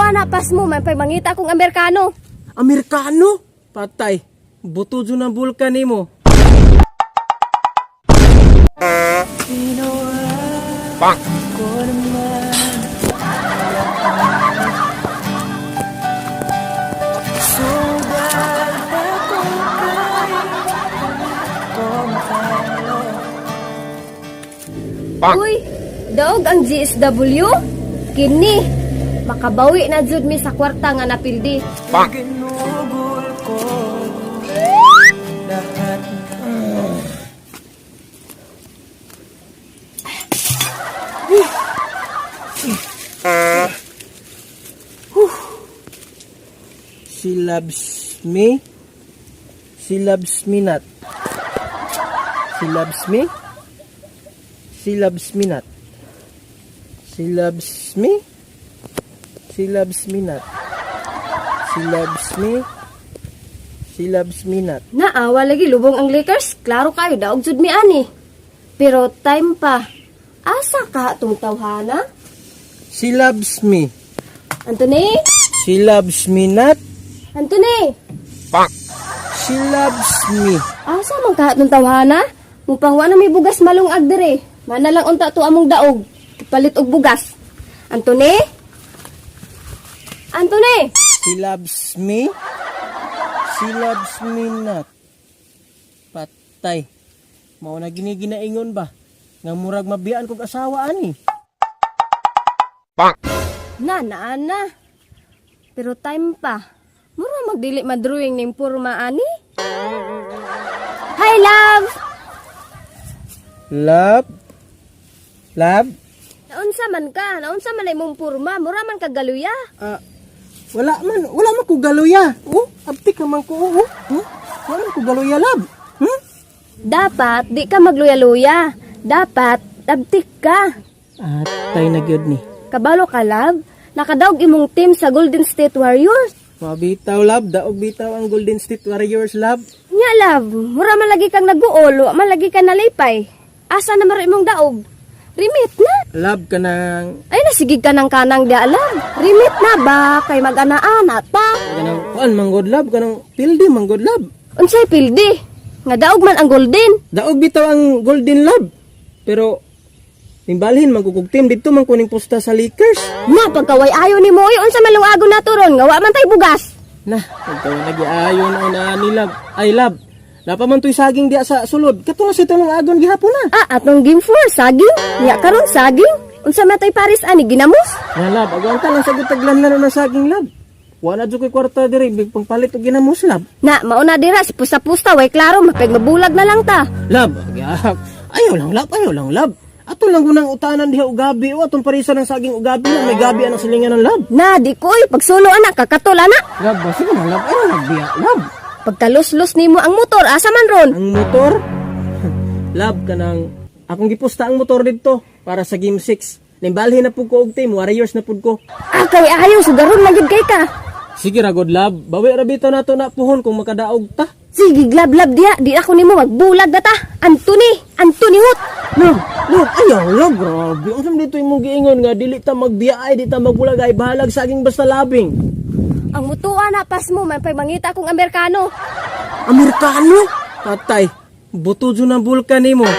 mutuan na pasmo man pag mangita akong Amerikano. Amerikano? Patay. Buto dyan ang bulkan nimo. Uy, daog ang GSW? Kini, makabawi na jud mi sa kwarta nga napildi. Ginugol ko lahat. She loves me. She loves me not. She loves me. She loves me not. She loves me. She loves me not. She loves me. She loves me not. Naawa lagi lubong ang Lakers, klaro kayo daog jud mi ani. Pero time pa. Asa ka tong tawhana? She loves me. Anthony? She loves me not. Anthony! She loves me. Asa man ka tong tawhana? Mupang wa na may bugas malungag dire. Mana lang unta to among daog. Palit og bugas. Anthony? Anthony! She loves me. She loves me not. Patay. Mao na giniginaingon ba? Nga murag mabiyaan kog asawa ani. Na, naa na. Pero time pa. Mura magdili madrawing ning porma ani. Hi, love! Love. Love. Naunsa man ka? Naunsa man ay mong porma? Mura man ka galuya. Ah, wala man ko galuya. Oh, abtik naman ko. Oh, oh. Huh? Wala man ko galuya, love. Hmm? Dapat di ka magluya-luya. Dapat abtik ka. Atay na gyud ni. Kabalo ka, love. Nakadaog imong team sa Golden State Warriors. Mabitaw, love. Daog bitaw ang Golden State Warriors, love. Nya, love. Mura man lagi kang naguol, wa man lagi ka nalipay. Asa na maro imong daog? Remit na. Love ka ng Ay, nasigig ka ng kanang di alam. Remit na ba? Kay mag-ana-ana ta. kanang kuan manggod love kanang pildi manggod love. Unsay pildi? Nga daog man ang golden. Daog bitaw ang Golden Love. Pero nimbalhin magkukog team dito man kuning posta sa Lakers. Na, pagkaway ayo ni mo, oy, unsa man lungagon na turon, nga wa man tay bugas. Nah, pagkawa nagiayon o na ni love. Ay love. Napa man to'y saging diya sa sulod. Kato na sa tulong agon gihapon na. Ah, atong game 4, saging. Nya karon saging. Unsa man tay paris ani ginamos? Na love, agwanta lang sa gutaglan na na saging love. Wa na jud ko'y kwarta diri big pangpalit og ginamos love. Na, mauna dira si pusta-pusta way klaro mapeg mabulag na lang ta. Love, agyak. Ayaw lang love, ayaw lang love. Ato lang gunang utanan diha og gabi o atong parisa ng saging og gabi na may gabi ang silingan ng love. Na, di ko oy, pagsulo anak, kakatol anak. Love, ba sige na love, ayaw lang biya love. Pagkaluslos nimo ang motor, asa man ron? Ang motor? Love ka ng... Akong gipusta ang motor dito para sa Game 6. Nimbalhin na pud ko og team, Warriors na pud ko. Ah, kay ayaw sugaron man gyud kay ka. Sige ra good love, bawi ra bitaw nato na puhon kung makadaog ta. Sige, glab-lab diha, di ako nimo magbulag na ta. Anthony, Anthony Hut. Love, love, ayaw love, grabe. Unsa man dito imong giingon nga dili ta magbiyaay, di ta magbulagay, bahalag saging basta labing. Ang mutuan na pas mo man pag mangita akong Amerikano. Amerikano? Patay. Buto dyan ang bulkan nimo.